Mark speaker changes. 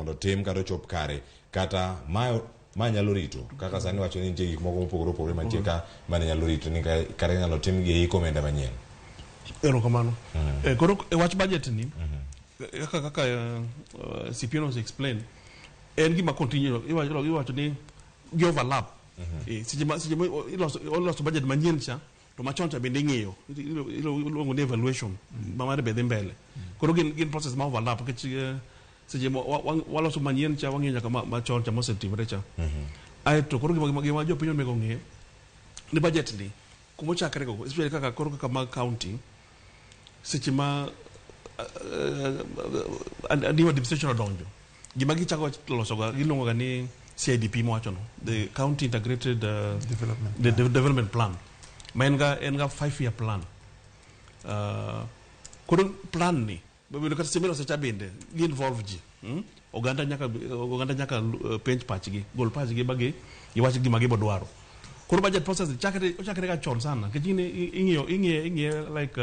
Speaker 1: mondo otim kata ochop kare kata ma nyalo rito kaka sani wacho ni nitie gik moko mopogore opogore mantie ka mane nyalo rito ni kata inyalo tim gi e omenda manyien.
Speaker 2: Erokamano. Koro e wach budget ni, kaka CPN was explain, en gima continue, iwacho ni gi overlap. Seche ma iloso budget manyien cha, to machon cha bende ing'iyo, iluongo ni evaluation ma mare be dhi mbele. Koro gin process ma overlap nikech seche ma waloso manyien cha, wang'iyo nyaka machon cha mosetimre cha. Aeto koro gima jopiny onego ng'e ni budget ni kumochakre go, especially kaka koro kaka mag county, seche ma new administration odonjo, gima gichako loso ga giluongo ga ni CIDP mowacho no, the County Integrated
Speaker 3: Development
Speaker 2: the Development Plan, ma en ga 5 year plan. Koro plan ni bedo kata seche milose cha bende gi involve ji, Oganda nyaka penj pachgi, gol pachgi ba gi giwach gima gibodwaro. Koro budget process chakre, ochakre ga chon sana nikech ing'iyo ing'iye ing'iye like